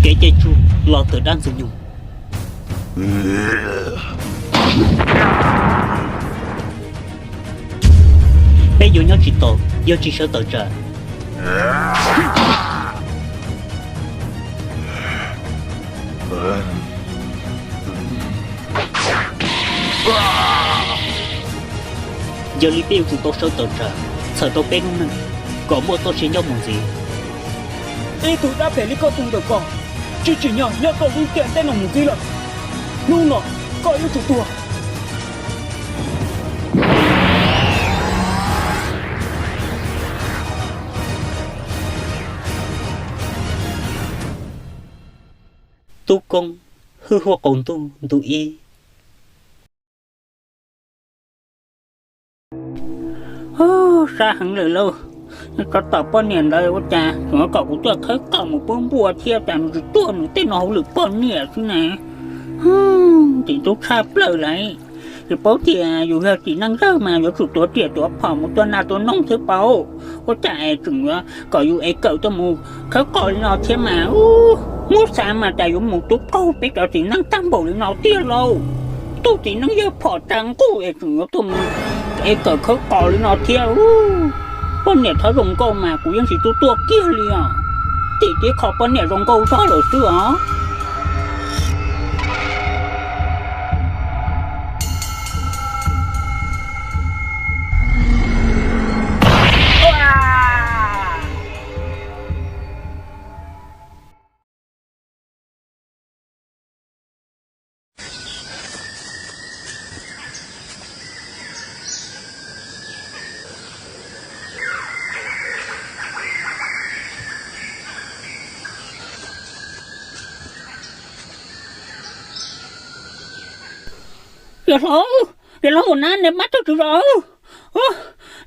Kev cai tsug los tawm dab ntxwg nyoog. Peb yuav nyob tsis taus yog tsis sawv tawm tsam. Yog li peb yuav tsum tau sawv tawm tsam txhawm rau peb lub neej kom muaj txoj sia nyob mus ntxiv. Ib tug dab phem li koj tus ntawm ko tsis tsim nyog nyob rau lub ntiaj teb no mus ntxiv lawm. Hnub no koj yuav tsum tuag. Tub Koob, hwj huaj qaum ntuj ntu ib. Sab heev lawm lauj, tsov tom poj niam ntawd ua cas tseem kom kuv tuaj khawb qos mus pub npua thiab, cas nws tsis tuaj nws tej no hauj lwm poj niam xwb na. Tsis tub tshaj plaws lawm, tsis paub tias yus yog txiv neej yawg mas yuav tsum tuav riam tuav phom mus tua nas tua noog thiab paub. Ua cas es tseem yuav kom yus ev kawm tuaj mus khawb qos li no thiab mas, muab xav mas cas yuav mus tub qaug peb cov txiv neej tag npaum li no tiag lauj. Tub txiv neej yawg phom tsa nquj es tseem yuav tuaj mus ev kawm khawb qos li no thiab. Poj niam thov zoo nkauj mas kuv yeej tsis tuaj tuaj kiag li os. Tim tib qho poj niam zoo nkauj zog lawm xwb os. Yawg hlob, yawg hlob Huas Nab, nej npab txawj tswv zos.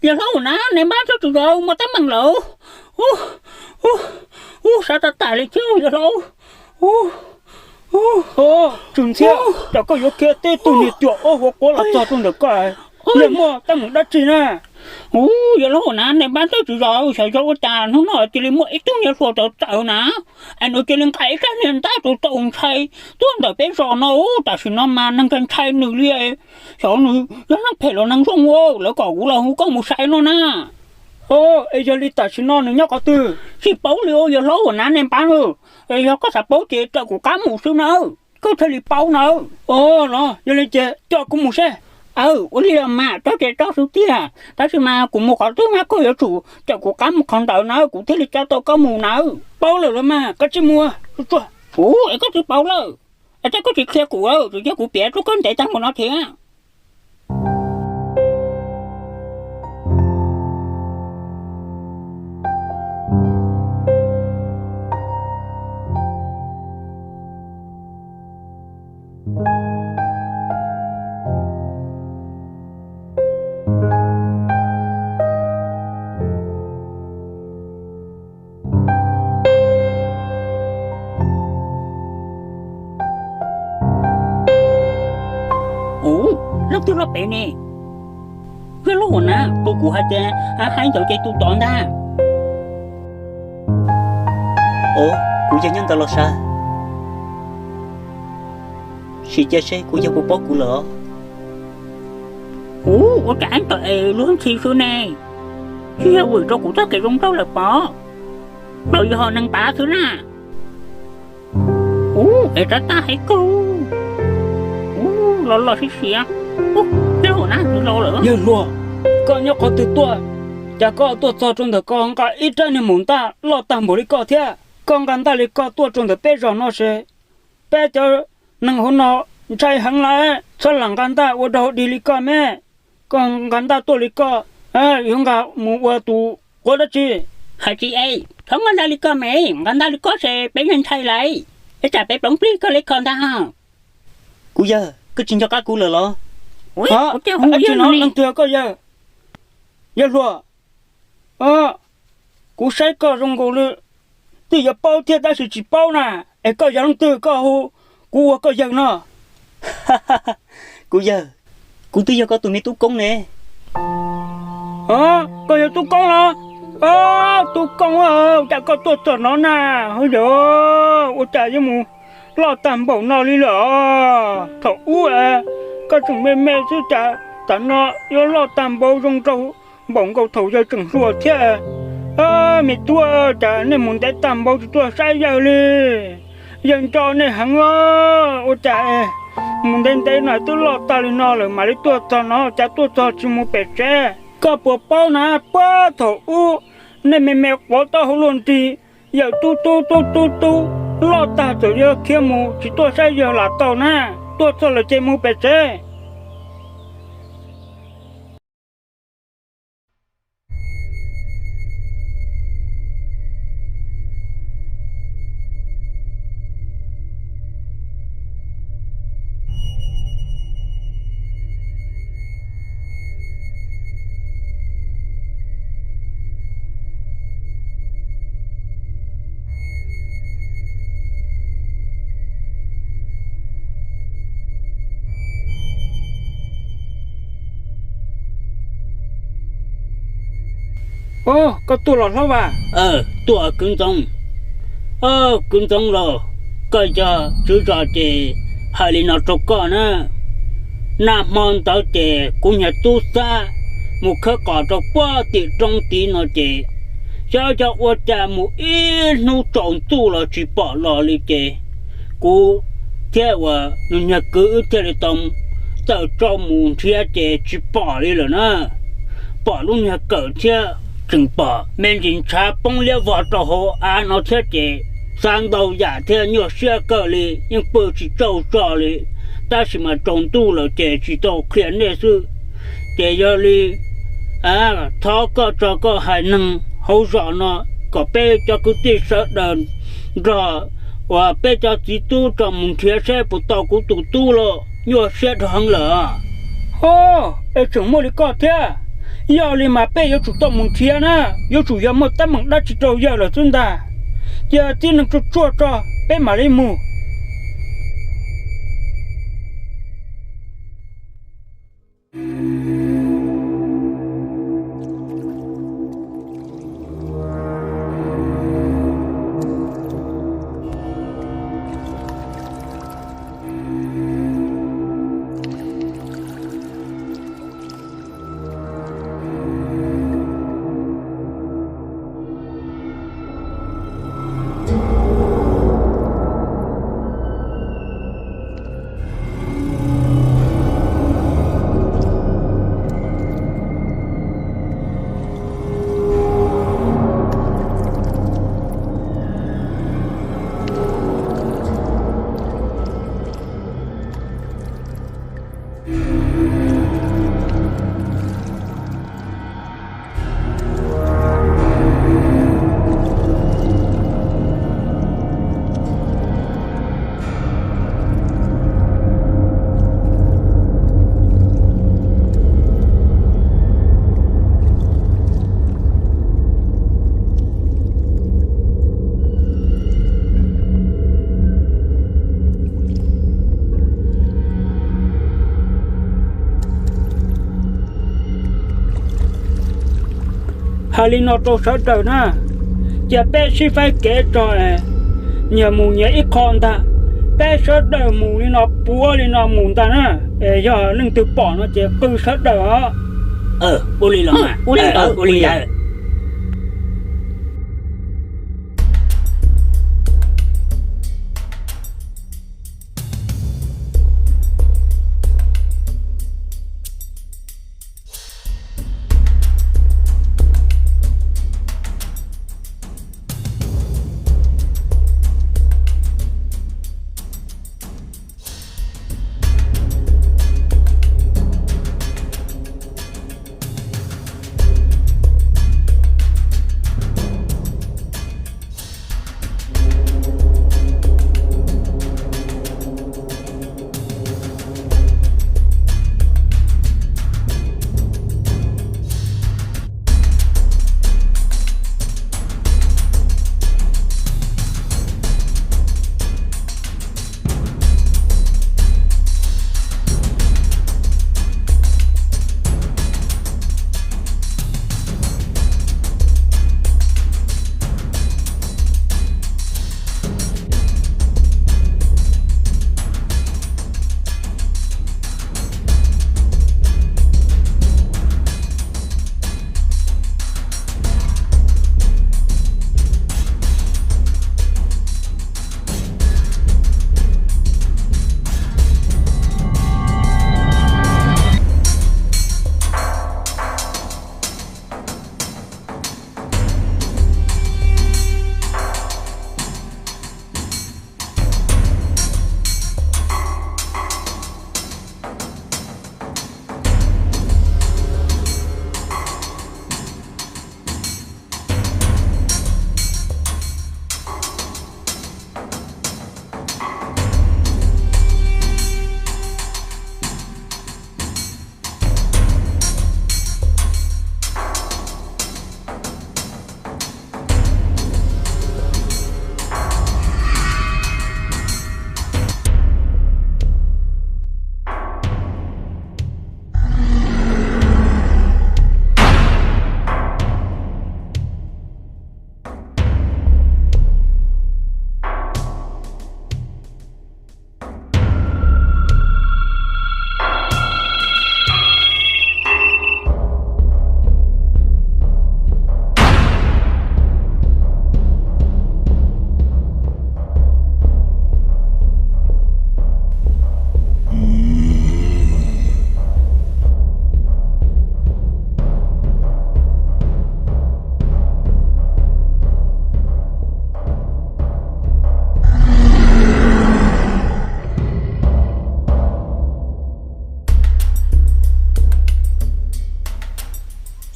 Yawg hlob Huas Nab, nej npab txawj tswv zos, muaj teeb meem lawm. Ub, sab tas tas li thiab yawg hlob. Tswv Ntxhiab, cas koj yuav khiav tib tug niag cuam ob huav quav los txog rau ntawm koj, yog muaj teeb meem dab tsi na? Ub, yawg hlob Huas Nab, nej npab txawj tswv zos, xyov yog ua cas hnub no cia li muaj ib tug niag hluas txawv txawv na, es nws cia li nqa ib rab niag ntaj tau tau ntshai tuaj ntawm peb zos no. Ub, tam sim no mas neeg ntshai ntshai nws li. Xyov nws yog neeg phem los neeg zoo, lawv kom kuv los hu koj mus saib no na. Es yog li tam sim no nws nyob qhov twg? Tsis paub li, yawg hlob Huas Nab, nej npab na. Yog koj xav paub ces raws kuv qab mus xwb na, koj thiaj li paub na. Los yog li ces coj kuv mus seb. Aw, ua li los mas, txhob ces txhob xwb tiag, tab sis mas kuv mus qhov twg mas koj yuav tsum cawm kuv qab mus qhov ntawd na, kuv thiaj li coj tau koj mus na. Paub lawm los mas, koj tsij mus. Ub, es koj twb paub lawm, es koj tsis qhia kuv, tsuas yog kuv piav rau koj ntev tag mus no thiab. Ub, leej twg los pem ne? Yawg hlob Huas Nab, tus kuv hais tias haib ntawd ces tus tod ntag. Os, kuv yawg nyob ntawd los sav, sim cia seb kuv yawg puas paub kuv lawm. Ub, ua cas haib ntawd es luag ntxhi xwb ne? Tsis yog vwm rau kuv txoj kev zoo nraug lawm pom, los yog neeg pav xwb na. Ub, es rab tab hais kawg. Ub, los los siab siab. Ub, yawg hluas na, twb los lawm. Yawg hluas, koj nyob qhov twg tuaj? Cas koj tuaj txog rau ntawm ko nqa ib rab niag maum ntaj loj tag npaum li koj thiab? Koj nqa ntaj li koj tuaj rau ntawm peb zos no ces peb cov neeg hauv no ntshai heev lawm. Txhob lam nqa ntaj ua rau dig li koj me. Koj nqa ntaj tuaj li koj, yuav nqa mus ua tus quav dab tsi? Hais tsis es, txhob nqa ntaj li koj me, nqa ntaj li koj ces peb yeej ntshai lawm. Ib tsam peb ploov plig koj li koj ntag. Kuv yawg, koj tsis nco qab kuv lawm los? Leej twg koj yawg? Yawg hluas, kuv saib koj zoo nkaus li twb yuav paub thiab tab sis tsis paub na. Es koj yog leej twg koj hu kuv ua koj yawg no? Kuv yawg, kuv twb yog koj tus me tub koob ne. Koj yog tub koob los? Ob tub koob, ua cas koj tuaj txog no na? Hov yog, ua cas yuav mus loj tag npaum no li lawm? Thaum ub koj tseem me me xwb, cas tam no yuav loj tag npaum zoo nraug npaum nkaus thaum yawg tseem hluas thiab? Me tub, cas nej mus ntev tag npaum tsis tuaj saib yawg li? Yawg nco nej heev os. Ua cas mus ntev ntev no twb loj tag li no lawm mam li tuaj txog no, cas tuaj txog tsis mus pem tsev? Koj puas paub na, puag thaum ub nej me me quav taub hau luaj nrig, yawg tub tub tub tub tub loj tag txawm yuav khiav mus tsis tuaj saib yawg lam tau na. Tuaj txog lawm ces mus pem tsev. Koj tuaj los hlob Vas? Tuaj kwv ntxoov. Kwv ntxoov los, koj yog tswv zos ces hais li no rau koj na. Nag hmo ntawd ces kuv niag tub Xab mus khawb qos rau puag tim roob tid no ces, xyov yog ua cas mus ib hnub tsaus ntuj los tsis pom los li ces, kuv thiab uas nws niag kwv wb thiaj li tau tawm tso mus nrhiav ces tsis pom li lawm na. Pom lub niag kawm thiab tseem pom me ntsis ntshav poob liab vog rau hauv av no thiab ces, xav ntau yam thiab nyuaj siab kawg li, yeej pw tsis tsaug zog li. Tab sis mas tsaus ntuj lawm ces tsis tau qhia nej xwb. Ces yog li thov koj tso koj hais neeg hauv zos no kom peb cov kwv tij sawv daws nrog uas peb cov txiv tub tso mus nrhiav seb puas tau kuv tus tub los, nyuaj siab dhau heev lawm. Hov, es tseem muaj li koj thiab. Yog li mas peb yuav tsum tau mus nrhiav na, yuav tsum yog muaj teeb meem dab tsi rau yawg lawm xwb ntag. Cia tib neeg tsuag tsuag tso, peb mam li mus. Hais li no rau sawv daws na, cia peb sib faib kev tso, nyias mus nyias ib qho ntag. Peb sawv daws mus li no puav li no mus ntag na. Yog leej twg pom no ces qw sawv daws os. Ua li los, ua li los.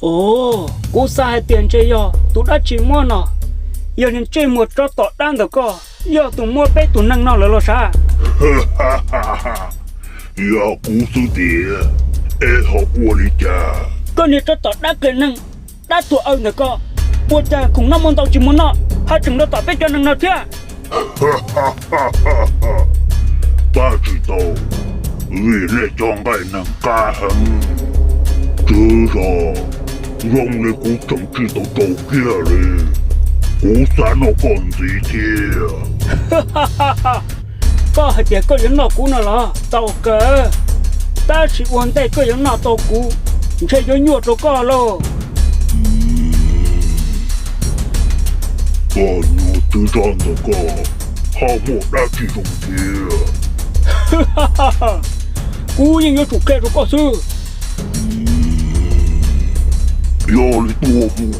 Kuv xav hais tias ntshe yog tus dab tsi muab no, yog niag ntsej muag tsob tom dab ntawm koj yog tus muab peb tus neeg no lawm los sav. Yog kuv xwb tiag, es ho ua li cas? Koj niag tsob tom dab qias neeg, dab tuag aw ntawm koj, ua cas khoom noj muaj ntau tsis muag noj, ho tseem nrog tom peb cov neeg no thiab? Pab tsis tau, vim nej cov nqaij neeg qab heev, tswv zos zoo li kuv tseem tsis tau tsaus kiag li. Kuv xav noj koj ntxiv thiab. Koj hais tias koj yuav noj kuv no los tau kawg, tab sis ua ntej koj yuav noj tau kuv, ntshe yuav nyuaj rau koj lauj. Koj niag tswv zos ntawm koj ho muaj dab tsi zoo thiab? Kuv yeej yuav tsum qhia rau koj xwb. Yog li tuaj mus.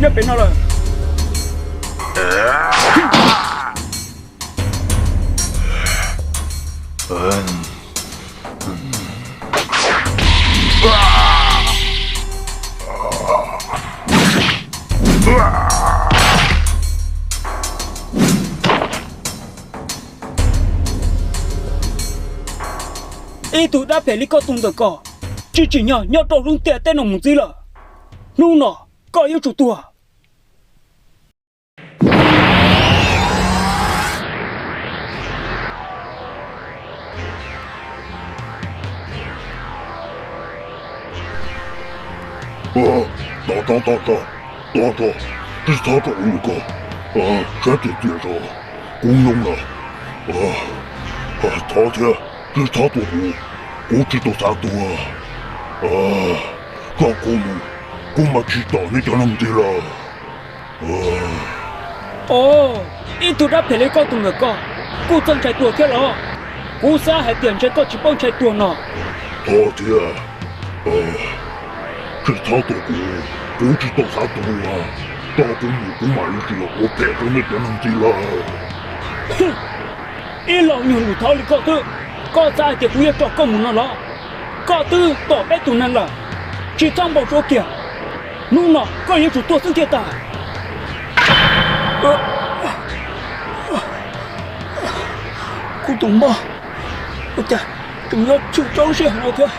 Nyob pem no lawm. Ib tug dab phem li koj tus ntawm ko, tsis tsim nyog nyob rau lub ntiaj teb no mus ntxiv lawm. Hnub no koj yuav tsum tuag. Tos, tos, tos, tos, tos, tsis txhob tua kuv li ko. Saib tiag tiag zog, kuv zoo lawm. Thov thiab, tsis txhob tua kuv, kuv tsis tau xav tuag. Koj kuv mus, kuv mam tsis tom nej cov neeg ntxiv lawm. Ib tug dab phem li koj tus ntawm ko kuj txawj ntshai tuag thiab los? Kuv xav hais tias ntshe koj tsis paub ntshai tuag no. Thov thiab, tsis txhob tua kuv, kuv tsis tau xav tuag. Tos kuv mus kuv mam li tsis los ua phem rau nej cov neeg ntxiv lawm. Ib los nyuag lus thov li koj xwb, koj xav hais tias kuv yuav tso koj mus no los? Koj twb tom peb tus neeg lawm, tsis txhob npau suav kiag. Hnub no koj yuav tsum tuag xwb thiaj tag. Kuv tus mob, ua cas tseem yuav tshwm rau lub sij hawm no thiab?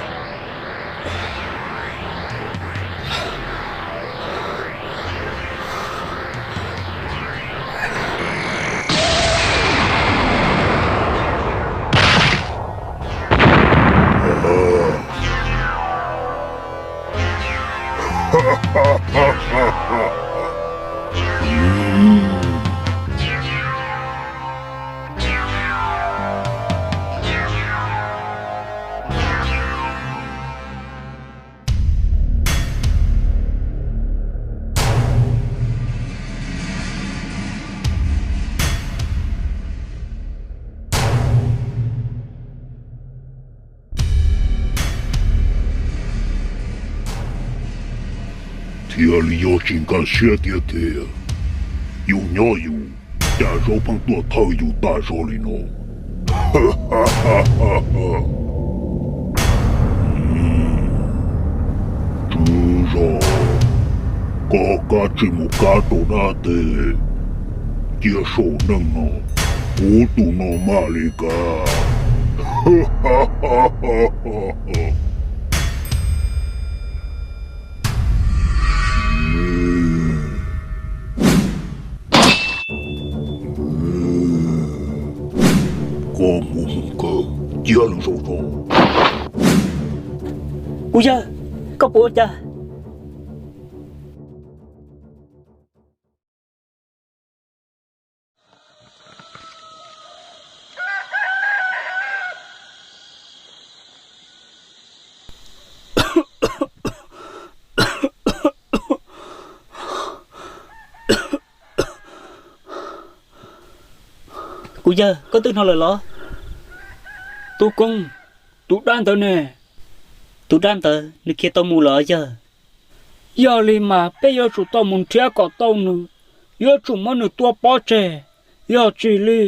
Thiaj li yog tsis nkag siab tiag tiag, yus nyob yus, cas zaub pheej tuaj thawj yus tag zog li no. Tswv zos, koj kav tsij mus kav rau dab teg, cia saum neej no, kuv tus no mam li kav. Koj mus mus kawg, cia lwm zaus tso. Kuv yawg, koj puas ua cas? Kuv yawg, koj twb hnov lawm los? Tub Koob, tus dab ntawd ne? Tus dab ntawd nws khiav tau mus lawm yawg. Yog li mas peb yuav tsum tau mus nrhiav kom tau nws, yuav tsum muab nws tua pov tseg, yog tsis li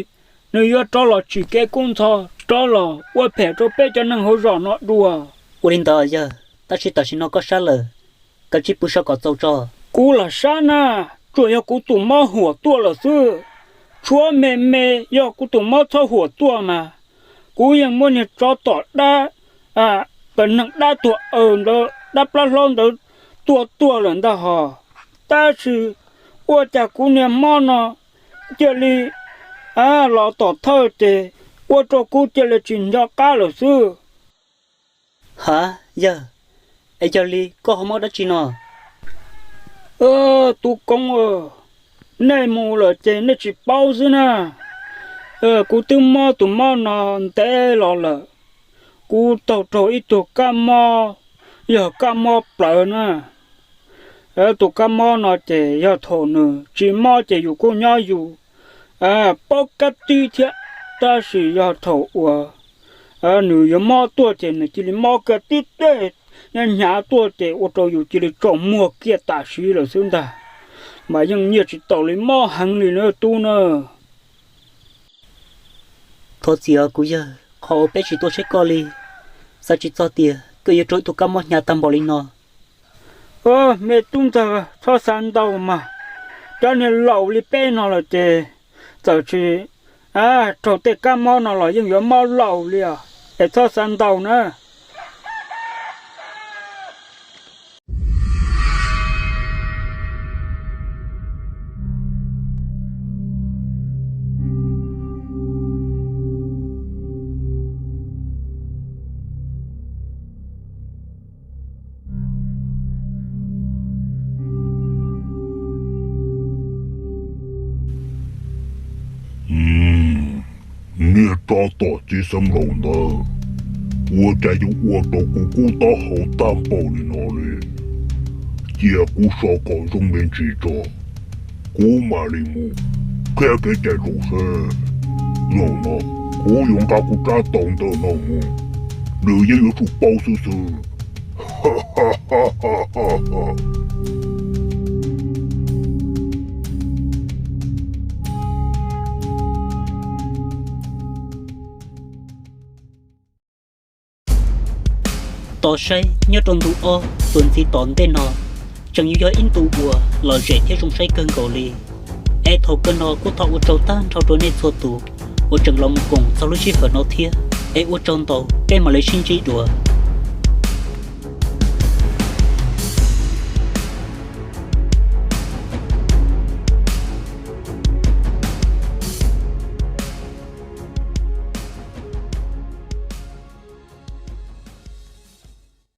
nws yuav rov los tsim kev kub ntxhov, rov los ua phem rau peb cov neeg hauv zos no dua. Ua li ntawd yawg, tab sis tam sim no koj sab lawm, kav tsij pw so kom txaus tso. Kuv lam sab na, tsuas yog kuv tus mob huam tuaj lawm xwb. Tshuav me me yog kuv tus mob txhob huam tuaj mas, kuv yeej muab niag tsov tom dab, pem neeg dab tuag aws ntawd, dab plab hlob ntawd tua tuag lawm ntag hos. Tab sis ua cas kuv niag mob no cia li los tom thawj ces ua rau kuv cia li tsis nco qab lawm xwb. Ha, yawg, es yog li koj ho mob dab tsi no? Tub Koob, nej mus lawm ces nej tsis paub xwb na. Kuv twb mob tus mob no ntev los lawm. Kuv taug raug ib tug kab mob, yog kab mob plawv na. Tus kab mob no ces yog thaum nws tsis mob ces yus kuj nyob yus paub kab tib thiab, tab sis yog thaum uas nws yuav mob tuaj ces nws cia li mob kiag tib teg, nyob hnyav tuaj ces ua rau yus cia li tsaus muag kiag tam sim lawm xwb ntag. Mas yeej nyiaj tsis taus li, mob heev li na tub na. Thov txim os kuv yawg, qhov uas peb tsis tuaj saib koj li, xav tsis txog tias koj yuav raug ib tug kab mob hnyav tag npaum li no. Me tub ntxawg, txhob xav ntau mas, cov niag laus li peb no lawm ces txawm tsis raug tej kab mob no los yeej yuav mob laus li os, es txhob xav ntau na. Niag tsov tom txiv xeev laus ntawd, ua cas yuav ua rau kuv kub taub hau tag npaum li no li? Cia kuv so kom zoo me ntsis tso, kuv mam li mus qhia kev cai rau seb. Zaum no kuv yuav nqa kuv rab taus ntawm no mus, nws yeej yuav tsum paub xwb xwb. Tos saib nyob rau ntu ob txuas ntxiv tom ntej no, tseem yuav yog ib ntu uas lom zem thiab zoo saib kawg nkaus li. Es thaum kawg no kuj thov ua tsaug tag nrho rau nej txhua tus uas tseem los mus koom txog lub sij hawm no thiab, es ua tsaug ntau, peb mam li sib ntsib dua.